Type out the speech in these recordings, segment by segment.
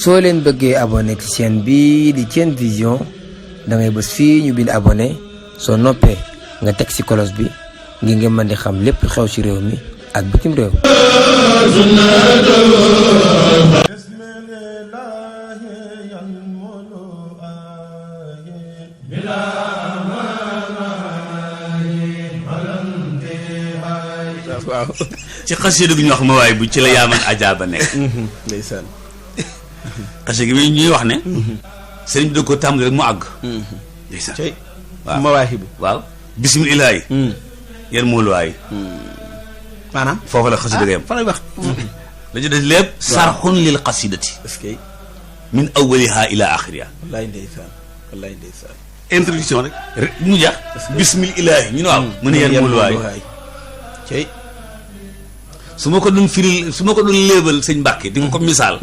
soo leen bëggee abonné ci chaîne bi di Thiene Vision da ngay bës fii ñu bind abonné soo noppee nga teg ci cloche bi ngir nga mën di xam lépp xew ci réew mi ak bitim réew. waaw ci xasida gi ñu wax ma waay bu ci la yaaman ajaaba nekk. ndeysaan. xasida gi ñuy wax ne. sëriñ bi da ko tàmbali rek mu àgg. ndeysaan. waaw mawaahibu. waaw bismillaahi. yan mooluwaay. maanaam. foofu la xasida gi yam. fa lay wax. la ci des lépp. sarxun lil xasidati. est-ce que. min awwaliha ila axiriha. wallaay ndeysaan wallaay ndeysaan. introduction rek mu jax bismillaahi ñu ne waaw. mu ne yan mooluwaay. cey. su ma ko doon firil su ma ko doon léebal sëñ Mbàkke di nga ko misaal.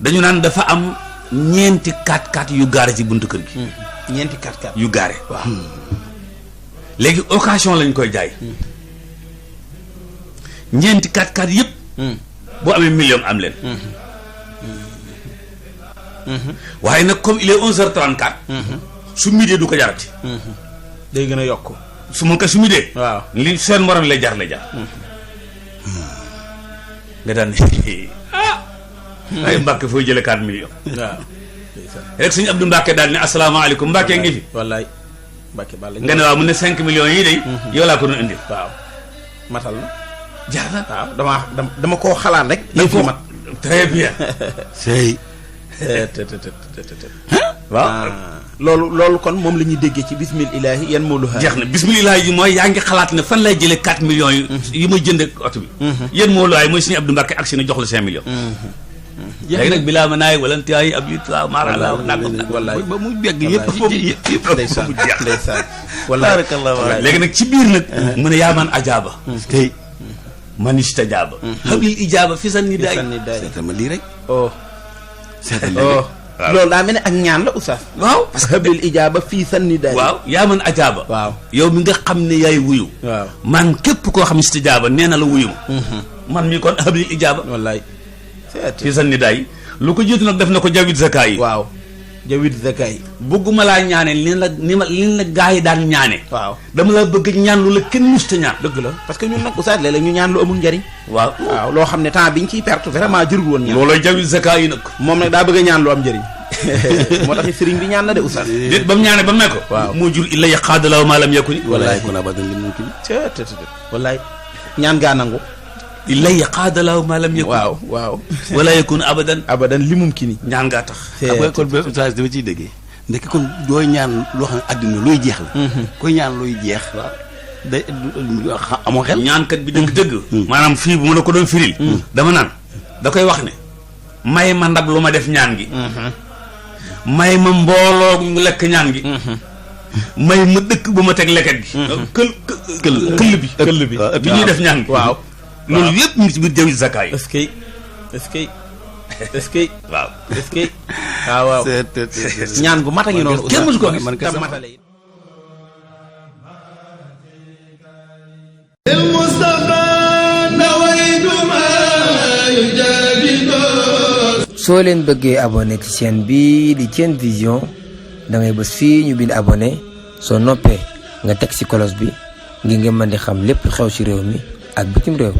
dañu naan dafa am ñeenti 4x4 yu gaare ci buntu kër gi. ñeenti 4x4 yu gaare. waaw. léegi occasion lañ koy jaay. ñeenti 4x4 yëpp. boo amee million am leen. waaye nag comme il est 11h34. su midee du ko jarati. day gën a yokk. su ma ko su midee. waaw li seen morom lay jar. nga daan ay Mbàkke fooy jëlee 4 millions. waaw. rek suñu Abdou Mbàkke daal ne asalaamaaleykum Mbàkke ngi fi. wallaay Mbàkke baal nga ne waaw mu ne 5 millions yi de. yow laa ko doon indil. waaw matal na. jaar na. waaw dama koo xalaat rek. dañ ko mat très bien. sëy. waaw. loolu kon moom la ñuy déggee ci bismillaahi yan moolu. jeex na bismillaahi yi mooy yaa ngi xalaat ne fan lay jëlee 4 millions yi ma jënd ak oto bi. yan moolu waay mooy suñu Abdou Mbàkke ak si na jox la 5 millions. léegi nag bilaa ma naay wala ntiyaay ab it waaw maara laa nangam wallaay ba mu begg yëpp ndeysaan mu jeex ndeysaan wallaay léegi nag ci biir nag mu ne yaa man ajaaba tey man istajaaba hablil ijaaba fi san ni daay seetal ma lii rek seetal lii rek loolu daa mel ne ak ñaan la oustaz. waaw parce que hablil ijaaba fii san ni daay waaw yaa man ajaaba waaw yow mi nga xam ne yaay wuyu waaw man képp koo xam istijaaba nee na la wuyu man mi kon hablil ijaaba wallaay fii san ni daay lu ko jiitu nag def na ko jawit zaka yi waaw jawit zaka yi bëgguma laa ñaane li la gaa yi daan ñaane waaw dama la bëgg ñaan lu la kenn musta ñaan dëgg la parce que ñun nag oustaz léeg-léeg ñu ñaan lu amul njariñ waaw loo xam ne temps biñ ciy perte vraiment jërul woon ñaan loolooy jawit zaka yi nag moom nag daa bëgg a ñaan lu am njariñ moo tax sëriñ bi ñaan na de oustaz déet ba mu ñaane ba mu ne ko waaw moo jur illa yaqaadalaw maa lam yakuni wallaay kon abadan li mumkin wallaay ñaan gaa nangu illa yaqaadalaw maa lam yakuni waaw wala yakun abadan li mumkin ñaan ngaa tax xam nga kon ba oustaz dama ciy déggee ndekk kon dooy ñaan loo xam ne àddina luy jeex la koy ñaan luy jeex day amoo xel ñaankat bi dëgg maanaam fii bu ma la ko doon firil dama naan da koy wax ne may ma ndab lu ma def ñaan gi may ma mbooloo mu lekk ñaan gi may ma dëkk bu ma teg leket gi këll bi bi ñuy def ñaan gi waaw loolu lépp mu ngi ci biir jawit zaka yi est-ce que est-ce que waaw est-ce que waaw ñaan gu mat a ngi noonu kenn mësu ko gis man ka matale soo leen bëggee abonné ci chaîne bi di Thiene Vision da ngay bës fii ñu bind abonné soo noppee nga teg ci cloche bi ngir nga mën di xam lépp xew ci réew mi ak bitim réew.